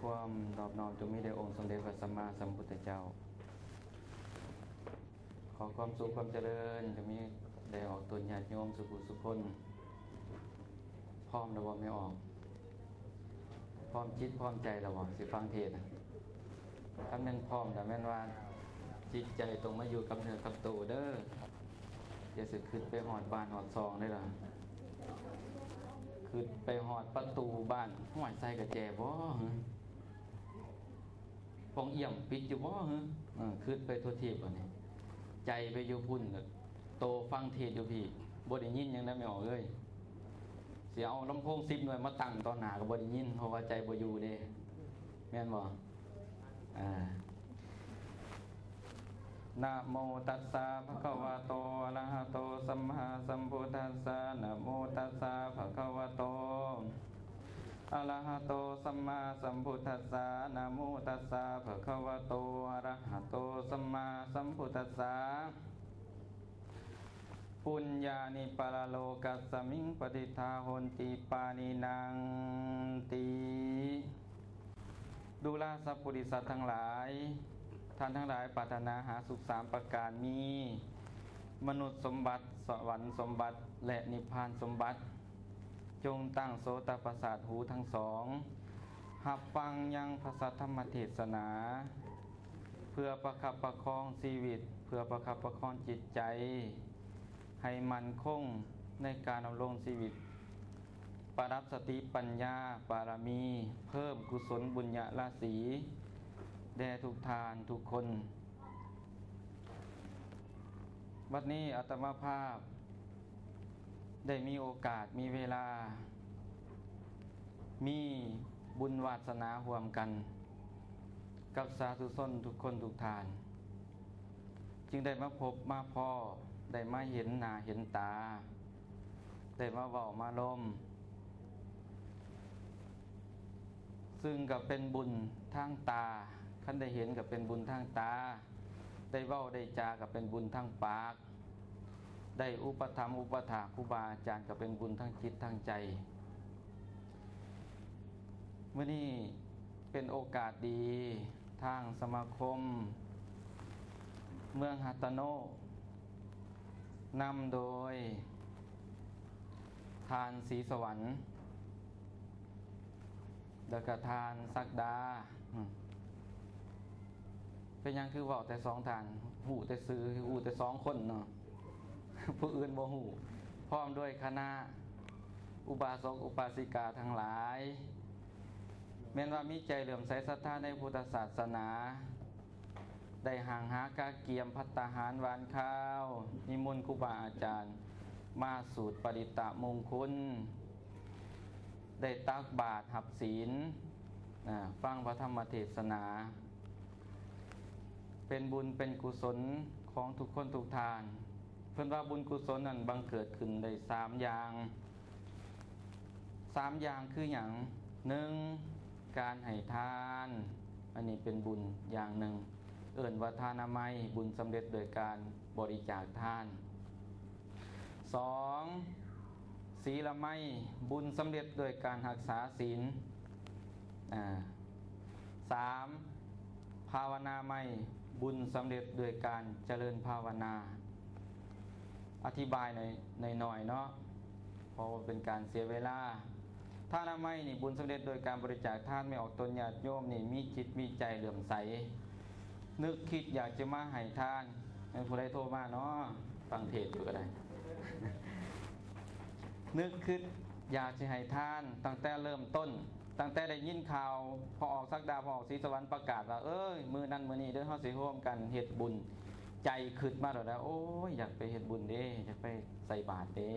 ຄວາມນອບນ້ອມຈົ່ງມີແດ່ອົງສົມເດັດພະສຳມາສຳພຸດທະເຈົ້າ. ຂໍຄວາມສຸກຄວາມຈະເລີນຈົ່ງມີແດ່ອອກຕົນຍາດໂຍມສູ່ຜູ້ສູ່ຄົນ. ພ້ອມແລ້ວບໍ່ແມ່ອອກ? ພ້ອມຈິດພ້ອມໃຈແລ້ວບໍ່ ຊິຟັງເທດນະ? ຄັນແມ່ນພ້ອມ ກໍແມ່ນວ່າຈິດໃຈຕ້ອງມາຢູ່ກັບເນື້ອກັບໂຕເດີ້. ຢ່າຊິຄິດໄປຮອດບ້ານຮອດຊ່ອງເດີ້ລະ. ຄິດໄປຮອດປະຕູບ້ານ, ຫ້ວຍ ໃສ່ກະແຈບໍ່? ປ່ອງອ້ຽມປິດຢູ່ບໍ່? ເອີ ຄິດໄປທົ່ວທີບບາດນີ້. ໃຈໄປຢູ່ພຸ້ນ ໂຕຟັງເທດຢູ່ພີ້ ບໍ່ໄດ້ຍິນຫຍັງນະແມ່ອອກເອີຍ. ຊິເອົາລຳໂພງສິບໜ່ວຍມາຕັ້ງຕໍ່ໜ້າກໍບໍ່ໄດ້ຍິນ ເພາະວ່າໃຈບໍ່ຢູ່ເດ້ ແມ່ນບໍ່? ອາ ນະໂມຕັດສະ ພະຄະວະໂຕ ອະລະຫະໂຕ ສຳມາສຳພຸດທັດສະ. ນະໂມຕັດສະ ພະຄະວະໂຕ ອະລະຫະໂຕ ສຳມາສຳພຸດທັດສະ. ນະໂມຕັດສະ ພະຄະວະໂຕ ອະລະຫະໂຕ ສຳມາສຳພຸດທັດສະ. ປຸນຍານິປະລະໂລກັດສະມິງ ປະຕິດຖາໂຫນຕິ ປານິນັງຕິ. ດູລາສັບປຸລິສັດທັງຫຼາຍ, ທ່ານທັງຫຼາຍປາດຖະໜາຫາສຸກສາມປະການ ມີມະນຸດສົມບັດ, ສະຫວັນສົມບັດ ແລະ ນິບພານສົມບັດ. ຈົ່ງຕັ້ງໂສຕະປະສາດຫູທັງສອງ ຮັບຟັງຍັງພະສັດທຳມະເທດສະໜາ ເພື່ອປະຄັບປະຄອງຊີວິດ, ເພື່ອປະຄັບປະຄອງຈິດໃຈໃຫ້ໝັ້ນຄົງໃນການດຳລົງຊີວິດ, ປະດັບສະຕິປັນຍາບາລະມີ, ເພີ່ມກຸສົນບຸນຍະລາສີແດ່ທຸກທ່ານທຸກຄົນ. ບັດນີ້ອາດຕະມາພາບ ໄດ້ມີໂອກາດ ມີເວລາ ມີບຸນວາດສະໜາຮ່ວມກັນກັບສາທຸຊົນທຸກຄົນທຸກທ່ານ, ຈຶ່ງໄດ້ມາພົບມາພໍ້, ໄດ້ມາເຫັນໜ້າເຫັນຕາ, ໄດ້ມາເວົ້າມາລົມ, ຊຶ່ງກໍເປັນບຸນທາງຕາ. ຄັນໄດ້ເຫັນກໍເປັນບຸນທາງຕາ, ໄດ້ເວົ້າໄດ້ຈາກໍເປັນບຸນທາງປາກ, ໄດ້ອຸປະຖຳອຸປະຖາກຄູບາອາຈານກໍເປັນບຸນທາງຈິດທາງໃຈ. ມື້ນີ້ເປັນໂອກາດດີ, ທາງສະມາຄົມເມືອງຮັດຕະໂນ ນຳໂດຍທ່ານສີສະຫວັນ ແລ້ວກໍທ່ານສັກດາ. ເປັນຫຍັງຄືເວົ້າແຕ່ສອງທ່ານ? ຮູ້ແຕ່ຊື່, ຮູ້ແຕ່ສອງຄົນເນາະ, ຜູ້ອື່ນບໍ່ຮູ້. ພ້ອມດ້ວຍຄະນະອຸບາສົກອຸບາສິກາທັງຫຼາຍ, ແມ່ນວ່າມີໃຈເຫຼື້ອມໃສສັດທາໃນພຸດທະສາສະໜາ, ໄດ້ຫ້າງຫາກະກຽມພັດຕາຫານຫວານຄາວ, ນິມົນຄູບາອາຈານມາສູດປະລິດຕະມຸງຄຸນ, ໄດ້ຕັກບາດຮັບສິນ, ອາ, ຟັງພະທຳມະເທດສະໜາ, ເປັນບຸນເປັນກຸສົນຂອງທຸກຄົນທຸກທ່ານ. ເພິ່ນວ່າບຸນກຸສົນນັ້ນບັງເກີດຂຶ້ນໄດ້ສາມຢ່າງ. ສາມຢ່າງຄືຫຍັງ? ໜຶ່ງ ການໃຫ້ທານ, ອັນນີ້ເປັນບຸນຢ່າງໜຶ່ງ, ເອີ້ນວ່າທານາໄມ, ບຸນສຳເລັດໂດຍການບໍລິຈາກທານ. ສອງ ສີລະໄມ, ບຸນສຳເລັດໂດຍການຮັກສາສິນ. ອາ ສາມ ພາວະນາໄມ, ບຸນສຳເລັດໂດຍການຈະເລີນພາວະນາ. ອະທິບາຍໜ້ອຍໆເນາະ, ເພາະວ່າເປັນການເສຍເວລາ. ທານາໄມນີ້ ບຸນສຳເລັດໂດຍການບໍລິຈາກທານ, ແມ່ອອກຕົນຍາດໂຍມນີ້ມີຈິດມີໃຈເຫຼື້ອມໃສ, ນຶກຄິດຢາກຈະມາໃຫ້ທານ. ແມ່ນຜູ້ໃດໂທມາເນາະ? ຟັງເທດຢູ່ກໍໄດ້. ນຶກຄິດຢາກຊິໃຫ້ທານຕັ້ງແຕ່ເລີ່ມຕົ້ນ, ຕັ້ງແຕ່ໄດ້ຍິນຂ່າວພໍ່ອອກສັກດາ, ພໍ່ອອກສີສະຫວັນປະກາດວ່າ ເອີຍ ມື້ນັ້ນມື້ນີ້ເດີ ເຮົາຊິຮ່ວມກັນເຮັດບຸນ, ໃຈຄິດມາໂລດແລ້ວ, ໂອ້ຍ ຢາກໄປເຮັດບຸນເດ້, ຢາກໄປໃສ່ບາດເດ້.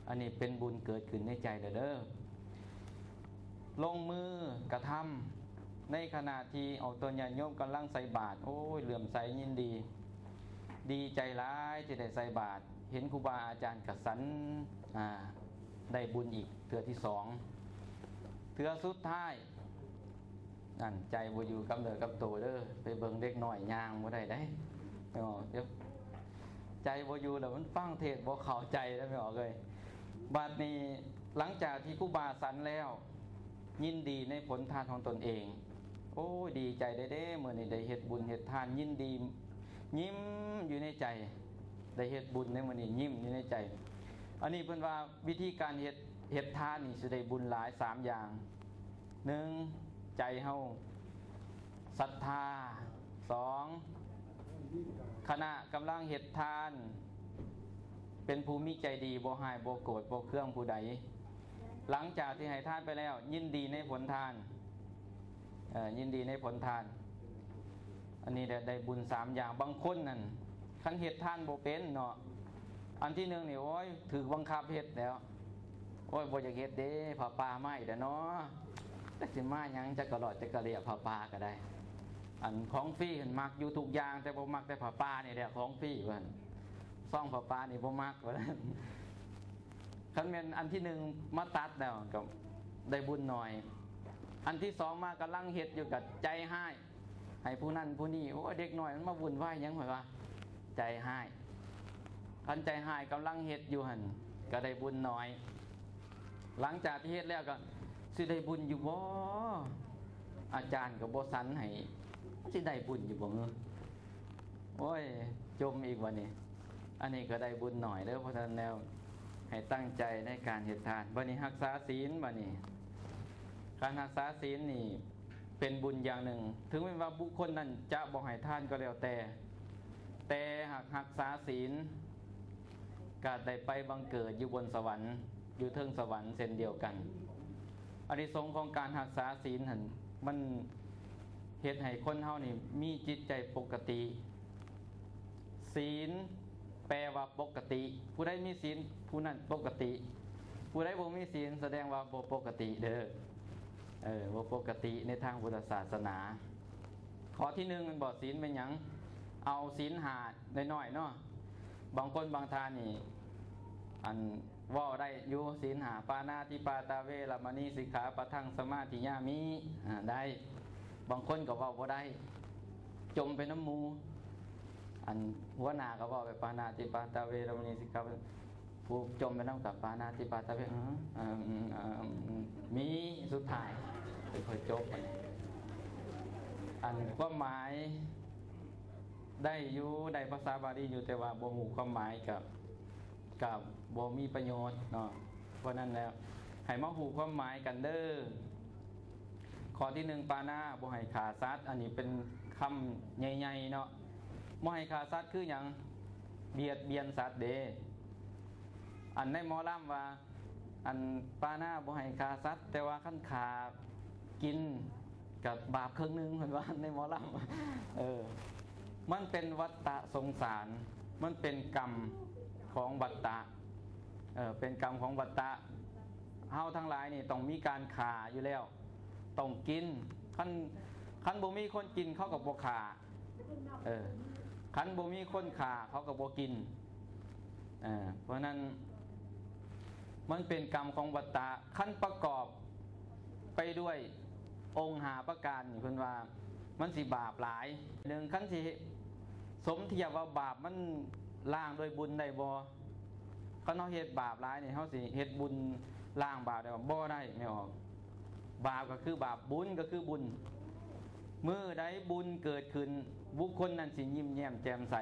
ອັນນີ້ເປັນບຸນເກີດຂຶ້ນໃນໃຈແລ້ວເດີ. ລົງມືກະທຳ, ໃນຂະນະທີ່ອອກຕົນຍາດໂຍມກຳລັງໃສ່ບາດ, ໂອ້ຍ ເຫຼື້ອມໃສຍິນດີ, ດີໃຈຫຼາຍທີ່ໄດ້ໃສ່ບາດ, ເຫັນຄູບາອາຈານກະສັນ, ອາ, ໄດ້ບຸນອີກເທື່ອທີສອງ. ເທື່ອສຸດທ້າຍ, ນັ້ນ ໃຈບໍ່ຢູ່ກັບເນື້ອກັບໂຕເດີ, ໄປເບິ່ງເດັກນ້ອຍຍ່າງບໍ່ໄດ້ໃດ. ເນາະ, ດຽວໃຈບໍ່ຢູ່ແລ້ວ ມັນຟັງເທດບໍ່ເຂົ້າໃຈເດ້ ແມ່ອອກເອີຍ. ບັດນີ້ ຫຼັງຈາກທີ່ຄູບາສັນແລ້ວ, ຍິນດີໃນຜົນທານຂອງຕົນເອງ. ໂອ້ຍ ດີໃຈເດ້ ເດ້ ມື້ນີ້ໄດ້ເຮັດບຸນເຮັດທານ ຍິນດີ ຍິ້ມຢູ່ໃນໃຈ. ໄດ້ເຮັດບຸນໃນມື້ນີ້ຍິ້ມຢູ່ໃນໃຈ. ອັນນີ້ເພິ່ນວ່າວິທີການເຮັດ ເຮັດທານນີ້ຊິໄດ້ບຸນຫຼາຍສາມຢ່າງ. ໜຶ່ງ ໃຈເຮົາສັດທາ. ສອງ ຂະນະກຳລັງເຮັດທານ ເປັນຜູ້ມີໃຈດີ ບໍ່ຮ້າຍ ບໍ່ໂກດ ບໍ່ເຄືອງຜູ້ໃດ. ຫຼັງຈາກທີ່ໃຫ້ທານໄປແລ້ວ ຍິນດີໃນຜົນທານ ເອີ ຍິນດີໃນຜົນທານ. ອັນນີ້ແຫຼະໄດ້ບຸນສາມຢ່າງ. ບາງຄົນນັ້ນ ຄັນເຮັດທານບໍ່ເປັນເນາະ ອັນທີໜຶ່ງນີ້ ໂອ້ຍ ຖືກບັງຄັບເຮັດແລ້ວ. ໂອ້ຍ ບໍ່ຢາກເຮັດເດ້ ຜ້າປ່າມາອີກແລ້ວເນາະ ຈັກຊິມາຫຍັງ ຈັກກະຫຼອດຈັກກະເລຍ ຜ້າປ່າກໍໄດ້. ອັນຂອງຟຣີຫັ້ນມັກຢູ່ທຸກຢ່າງ ແຕ່ບໍ່ມັກແຕ່ຜ້າປ່ານີ້ແຫຼະ ຂອງຟຣີວ່າຊັ້ນ. ຊອງຜ້າປ່ານີ້ບໍ່ມັກວ່າຊັ້ນ. ຄັນແມ່ນອັນທີໜຶ່ງມາຕັດແລ້ວກໍໄດ້ບຸນໜ້ອຍ. ອັນທີສອງມາກຳລັງເຮັດຢູ່ກໍໃຈຮ້າຍ ໃຫ້ຜູ້ນັ້ນຜູ້ນີ້ ໂອ້ຍ ເດັກນ້ອຍມັນມາວຸ່ນວາຍຫຍັງ ຂ້ອຍວ່າໃຈຮ້າຍ. ຄັນໃຈຮ້າຍກຳລັງເຮັດຢູ່ຫັ້ນ ກໍໄດ້ບຸນໜ້ອຍ. ຫຼັງຈາກທີ່ເຮັດແລ້ວກໍຊິໄດ້ບຸນຢູ່ບໍ່? ອາຈານກໍບໍ່ສັນໃຫ້ ມັນຊິໄດ້ບຸນຢູ່ບໍ່ເອີ? ໂອ້ຍ ຈົ່ມອີກບັດນີ້. ອັນນີ້ກໍໄດ້ບຸນໜ້ອຍເດີ. ເພາະສະນັ້ນແລ້ວ ໃຫ້ຕັ້ງໃຈໃນການເຮັດທານ. ບັດນີ້ຮັກສາສິນ ບັດນີ້ ການຮັກສາສິນນີ້ເປັນບຸນຢ່າງໜຶ່ງ ເຖິງແມ່ນວ່າບຸກຄົນນັ້ນຈະບໍ່ໃຫ້ທານກໍແລ້ວແຕ່ ແຕ່ຫາກຮັກສາສິນ ກໍໄດ້ໄປບັງເກີດຢູ່ບົນສະຫວັນ ຢູ່ເທິງສະຫວັນເຊັ່ນດຽວກັນ. ອານິສົງຂອງການຮັກສາສິນຫັ້ນ ມັນເຮັດໃຫ້ຄົນເຮົານີ້ມີຈິດໃຈປົກກະຕິ. ສິນແປວ່າປົກກະຕິ. ຜູ້ໃດມີສິນ ຜູ້ນັ້ນປົກກະຕິ. ຜູ້ໃດບໍ່ມີສິນ ສະແດງວ່າບໍ່ປົກກະຕິເດີ. ເອີ ບໍ່ປົກກະຕິໃນທາງພຸດທະສາສະໜາ. ຂໍ້ທີໜຶ່ງແມ່ນບໍ່? ສິນແມ່ນຫຍັງ? ເອົາສິນຫ້ານ້ອຍໆເນາະ. ບາງຄົນບາງທ່ານນີ້ ອັນ ເວົ້າໄດ້ຢູ່ ສິນຫ້າ ປານາຕິປາຕາເວລະມະນີ ສິກຂາປະທັງສະມາທິຍາມິ ອາ ໄດ້. ບາງຄົນກໍເວົ້າບໍ່ໄດ້ ຈົ່ມໄປນຳໝູ່. ອັນຫົວໜ້າກໍເວົ້າແບບ ປານາຕິປາຕາເວລະມະນີ ສິກຂາ ຜູ້ຈົ່ມໄປນຳກັບປານາຕິປາຕາເວ ເອີ ເອີ ເອີ ເອີ ມີສຸດທ້າຍໄປຄ່ອຍຈົບ. ອັນຄວາມໝາຍໄດ້ຢູ່ ໄດ້ພາສາບາລີຢູ່ ແຕ່ວ່າບໍ່ຮູ້ຄວາມໝາຍກໍ ກໍບໍ່ມີປະໂຫຍດເນາະ. ເພາະນັ້ນແລ້ວ ໃຫ້ມາຮູ້ຄວາມໝາຍກັນເດີ. ຂໍ້ທີໜຶ່ງ ປານາ ບໍ່ໃຫ້ຂ້າສັດ. ອັນນີ້ເປັນຄຳໃຫຍ່ໆເນາະ. ບໍ່ໃຫ້ຂ້າສັດຄືຫຍັງ? ບຽດບຽນສັດເດ້. ອັນໃນໝໍລຳວ່າ ອັນປານາບໍ່ໃຫ້ຂ້າສັດ ແຕ່ວ່າຄັນຂ້າກິນກໍບາບເຄິ່ງໜຶ່ງ ເພິ່ນວ່າໃນໝໍລຳ. ເອີ ມັນເປັນວັດຕະສົງສານ ມັນເປັນກຳຂອງວັດຕະ ເອີ ເປັນກຳຂອງວັດຕະ. ເຮົາທັງຫຼາຍນີ້ຕ້ອງມີການຂ້າຢູ່ແລ້ວ ຕ້ອງກິນ. ຄັນ ຄັນບໍ່ມີຄົນກິນ ເຂົາກໍບໍ່ຂ້າ. ເອີ ຄັນບໍ່ມີຄົນຂ້າ ເຂົາກໍບໍ່ກິນ. ເອີ ເພາະນັ້ນ ມັນເປັນກຳຂອງວັດຕະ. ຄັນປະກອບໄປດ້ວຍອົງຫ້າປະການນີ້ ເພິ່ນວ່າມັນຊິບາບຫຼາຍ. ໜຶ່ງ ຄັນຊິສົມທຽບວ່າບາບມັນລ້າງດ້ວຍບຸນໄດ້ບໍ່? ຄັນເຮົາເຮັດບາບຫຼາຍນີ້ ເຮົາຊິເຮັດບຸນລ້າງບາບໄດ້ບໍ່? ບໍ່ໄດ້ ແມ່ນອອກ. ບາບກໍຄືບາບ ບຸນກໍຄືບຸນ. ມື້ໃດບຸນເກີດຂຶ້ນ ບຸກຄົນນັ້ນຊິຍິ້ມແຍ້ມແຈ່ມໃສ.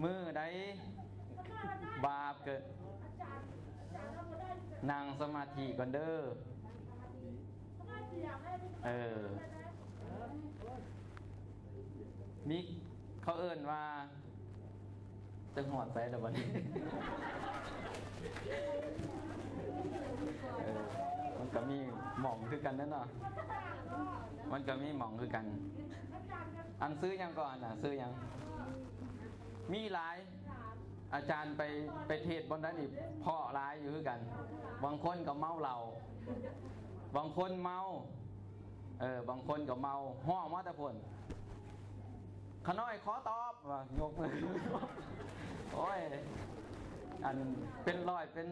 ມື້ໃດບາບເກີດ ນັ່ງສະມາທິກ່ອນເດີ. ເອີ ມີ ເຂົາເອີ້ນວ່າ ຈັກຮອດໃສແລ້ວບັດນີ້. ເອີ ມັນກໍມີໝ່ອງຄືກັນເດ້ເນາະ ມັນກໍມີໝ່ອງຄືກັນ. ອັນຊື່ຫຍັງກ່ອນນະ? ຊື່ຫຍັງ? ມີຫຼາຍ ອາຈານໄປ ໄປເທດບ່ອນໃດນີ້ ເພາະຫຼາຍຢູ່ຄືກັນ. ບາງຄົນກໍເມົາເຫຼົ້າ ບາງຄົນເມົາ ເອີ ບາງຄົນກໍເມົາ ຮ້ອງມາແຕ່ພຸ້ນ ຂະນ້ອຍຂໍຕອບ ວ່າຍົກມື. ໂອ້ຍ ອັນເປັນຮ້ອຍ ເປັນ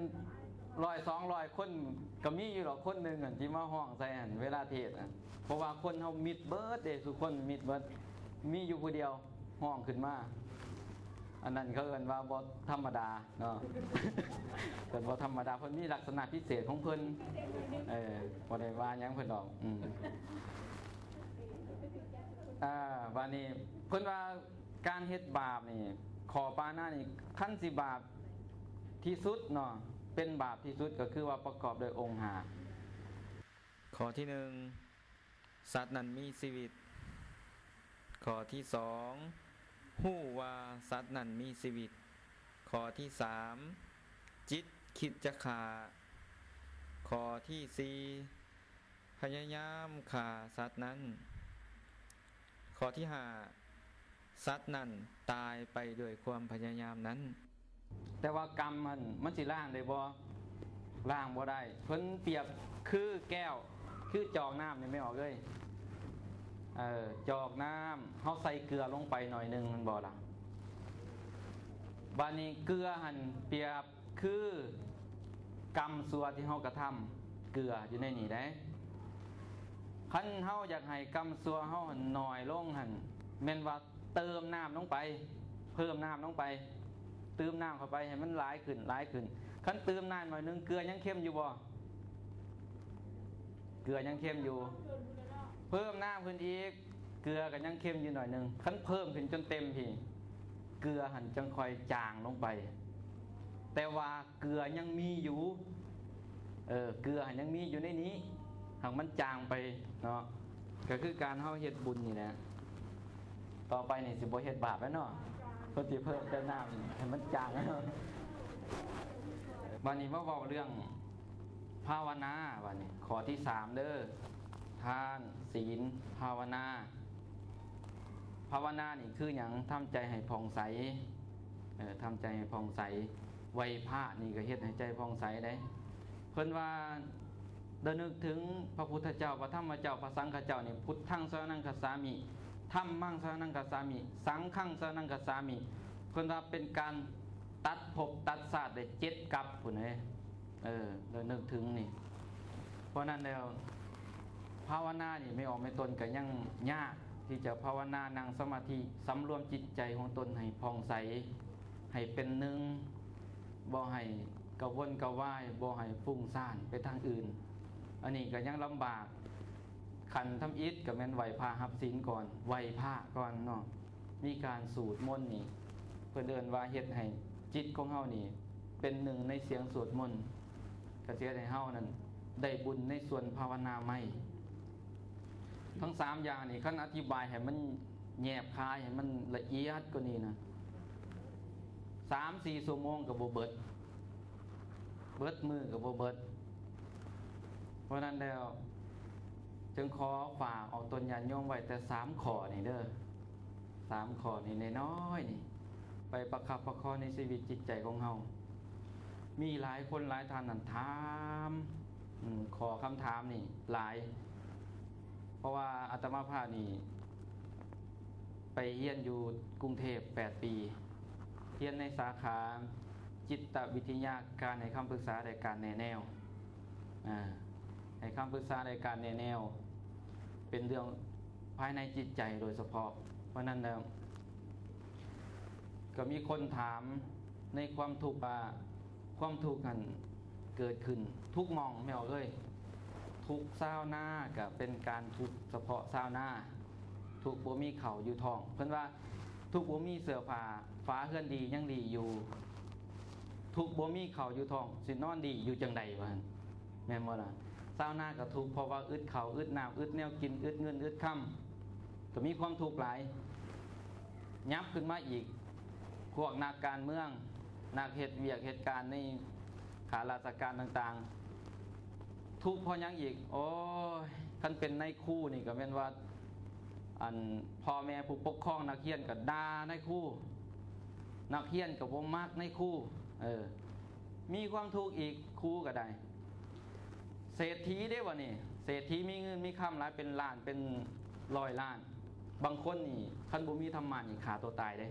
ຮ້ອຍສອງຮ້ອຍຄົນ ກໍມີຢູ່ດອກຄົນໜຶ່ງອັນທີ່ມາຮ້ອງໃສ່ຫັ້ນ ເວລາເທດນະ. ເພາະວ່າຄົນເຮົາມິດເບິດເດ້ ທຸກຄົນມິດເບິດ ມີຢູ່ຜູ້ດຽວຮ້ອງຂຶ້ນມາ. ອັນນັ້ນເຂົາເອີ້ນວ່າບໍ່ທຳມະດາເນາະ ເພິ່ນບໍ່ທຳມະດາ ເພິ່ນມີລັກສະນະພິເສດຂອງເພິ່ນ. ເອີ ບໍ່ໄດ້ວ່າຫຍັງເພິ່ນດອກ. ອືມ ອ່າ ບາດນີ້ເພິ່ນວ່າການເຮັດບາບນີ້ ຂໍ້ປານານີ້ ຄັນຊິບາບທີ່ສຸດເນາະ ເປັນບາບທີ່ສຸດ ກໍຄືວ່າປະກອບດ້ວຍອົງຫ້າ. ຂໍ້ທີໜຶ່ງ ສັດນັ້ນມີຊີວິດ. ຂໍ້ທີສອງ ຮູ້ວ່າສັດນັ້ນມີຊີວິດ. ຂໍ້ທີສາມ ຈິດຄິດຈະຂ້າ. ຂໍ້ທີສີ່ ພະຍາຍາມຂ້າສັດນັ້ນ. ຂໍ້ທີຫ້າ ສັດນັ້ນຕາຍໄປດ້ວຍຄວາມພະຍາຍາມນັ້ນ. ແຕ່ວ່າກຳຫັ້ນ ມັນຊິລ້າງໄດ້ບໍ່? ລ້າງບໍ່ໄດ້. ເພິ່ນປຽບຄືແກ້ວ ຄືຈອກນ້ຳນີ້ ແມ່ອອກເອີຍ. ເອີ ຈອກນ້ຳ ເຮົາໃສ່ເກືອລົງໄປໜ້ອຍໜຶ່ງ ແມ່ນບໍ່ລະ? ບາດນີ້ເກືອຫັ້ນປຽບ ຄືກຳຊົ່ວທີ່ເຮົາກະທຳ ເກືອຢູ່ໃນນີ້ເດ້. ຄັນເຮົາຢາກໃຫ້ກຳຊົ່ວເຮົາຫັ້ນໜ້ອຍລົງຫັ້ນ ແມ່ນວ່າເຕີມນ້ຳລົງໄປ ເພີ່ມນ້ຳລົງໄປ ຕື່ມນ້ຳເຂົ້າໄປໃຫ້ມັນຫຼາຍຂຶ້ນ ຫຼາຍຂຶ້ນ. ຄັນຕື່ມນ້ຳໜ້ອຍໜຶ່ງ ເກືອຍັງເຄັມຢູ່ບໍ່? ເກືອຍັງເຄັມຢູ່ ເພີ່ມນ້ຳຂຶ້ນອີກ ເກືອກໍຍັງເຄັມຢູ່ໜ້ອຍໜຶ່ງ. ຄັນເພີ່ມຂຶ້ນຈົນເຕັມພີ້ ເກືອຫັ້ນຈຶ່ງຄ່ອຍຈາງລົງໄປ ແຕ່ວ່າເກືອຍັງມີຢູ່. ເອີ ເກືອຫັ້ນຍັງມີຢູ່ໃນນີ້ ຫາກມັນຈາງໄປເນາະ. ກໍຄືການເຮົາເຮັດບຸນນີ້ແຫຼະ ຕໍ່ໄປນີ້ຊິບໍ່ເຮັດບາບແລ້ວເນາະ ເພິ່ນຊິເພີ່ມແຕ່ນ້ຳໃຫ້ມັນຈາງ. ບາດນີ້ມາເວົ້າເລື່ອງ ພາວະນາ ບາດນີ້ຂໍ້ທີສາມເດີ້ ທານ ສິນ ພາວະນາ. ພາວະນານີ້ຄືຫຍັງ? ທຳໃຈໃຫ້ຜ່ອງໃສ ເອີ ທຳໃຈໃຫ້ຜ່ອງໃສ. ໄຫວ້ພະນີ້ກໍເຮັດໃຫ້ໃຈຜ່ອງໃສເດ້. ເພິ່ນວ່າ ລະນຶກເຖິງພະພຸດທະເຈົ້າ ພະທຳມະເຈົ້າ ພະສັງຄະເຈົ້ານີ້ ພຸດທັງສະຣະນັງຄັດສາມິ ທຳມັງສະຣະນັງຄັດສາມິ ສັງຄັງສະຣະນັງຄັດສາມິ. ເພິ່ນວ່າເປັນການຕັດພົບຕັດຊາດໄດ້ເຈັດກັບພຸ້ນເດ້. ເອີ ລະນຶກເຖິງນີ້. ເພາະນັ້ນແລ້ວ ພາວະນານີ້ ແມ່ອອກແມ່ຕົນກໍຍັງຍາກທີ່ຈະພາວະນາ ນັ່ງສະມາທິ ສຳລວມຈິດໃຈຂອງຕົນໃຫ້ຜ່ອງໃສ ໃຫ້ເປັນໜຶ່ງ ບໍ່ໃຫ້ກະວົນກະວາຍ ບໍ່ໃຫ້ຟຸ້ງສ້ານໄປທາງອື່ນ. ອັນນີ້ກໍຍັງລຳບາກ. ຂັ້ນທຳອິດກໍແມ່ນໄຫວ້ພະຮັບສິນກ່ອນ ໄຫວ້ພະກ່ອນເນາະ. ມີການສູດມົນນີ້ ເພິ່ນເອີ້ນວ່າເຮັດໃຫ້ຈິດຂອງເຮົານີ້ເປັນໜຶ່ງໃນສຽງສວດມົນ ກໍຊິເຮັດໃຫ້ເຮົານັ້ນໄດ້ບຸນໃນສ່ວນພາວະນາໃໝ່. ທັງສາມຢ່າງນີ້ ຄັນອະທິບາຍໃຫ້ມັນແຍບຄາຍ ໃຫ້ມັນລະອຽດກວ່ານີ້ນະ ສາມສີ່ຊົ່ວໂມງກໍບໍ່ເບິດ ເບິດມື້ກໍບໍ່ເບິດ. ເພາະນັ້ນແລ້ວ ຈຶ່ງຂໍຝາກອອກຕົນຍາດໂຍມໄວ້ແຕ່ສາມຂໍ້ນີ້ເດີ້ ສາມຂໍ້ນີ້ນ້ອຍໆນີ້ ໄປປະຄັບປະຄອງໃນຊີວິດຈິດໃຈຂອງເຮົາ. ມີຫຼາຍຄົນຫຼາຍທ່ານນັ້ນຖາມ ອືມ ຂໍ້ຄຳຖາມນີ້ຫຼາຍ ເພາະວ່າອາດຕະມາພາບນີ້ໄປຮຽນຢູ່ກຸງເທບແປດປີ ຮຽນໃນສາຂາຈິດຕະວິທະຍາ ການໃຫ້ຄຳປຶກສາ ແລະ ການແນະແນວ ອາ ໃຫ້ຄຳປຶກສາ ແລະ ການແນະແນວ ເປັນເລື່ອງພາຍໃນຈິດໃຈໂດຍສະເພາະ. ເພາະນັ້ນແລ້ວ ກໍມີຄົນຖາມໃນຄວາມທຸກວ່າ ຄວາມທຸກຫັ້ນເກີດຂຶ້ນທຸກໝ່ອງ ແມ່ອອກເອີຍ. ທຸກຊາວນາກໍເປັນການທຸກສະເພາະຊາວນາ ທຸກບໍ່ມີເຂົ້າຢູ່ທ້ອງ. ເພິ່ນວ່າ ທຸກບໍ່ມີເສື້ອຜ້າ ຝາເຮືອນດີຍັງດີຢູ່ ທຸກບໍ່ມີເຂົ້າຢູ່ທ້ອງ ຊິນອນດີຢູ່ຈັ່ງໃດ ວ່າຊັ້ນ ແມ່ນບໍ່ລະ? ຊາວນາກໍທຸກ ເພາະວ່າອຶດເຂົ້າ ອຶດນ້ຳ ອຶດແນວກິນ ອຶດເງິນ ອຶດຄຳ ກໍມີຄວາມທຸກຫຼາຍ. ຫຍັບຂຶ້ນມາອີກ ພວກນັກການເມືອງ ນັກເຮັດວຽກເຮັດການໃນຂ້າລາຊະການຕ່າງໆ ທຸກເພາະຫຍັງອີກ? ໂອ້ຍ ຄັນເປັນນາຍຄູນີ້ກໍແມ່ນວ່າ ອັນ ພໍ່ແມ່ຜູ້ປົກຄອງນັກຮຽນກໍດ່ານາຍຄູ ນັກຮຽນກໍບໍ່ມັກນາຍຄູ ເອີ ມີຄວາມທຸກອີກ ຄູກໍໄດ້. ເສດຖີເດ້ບັດນີ້ ເສດຖີມີເງິນມີຄຳຫຼາຍ ເປັນລ້ານເປັນຮ້ອຍລ້ານ ບາງຄົນນີ້ ຄັນບໍ່ມີທຳມະນີ້ ຂ້າຕົວຕາຍເດ້.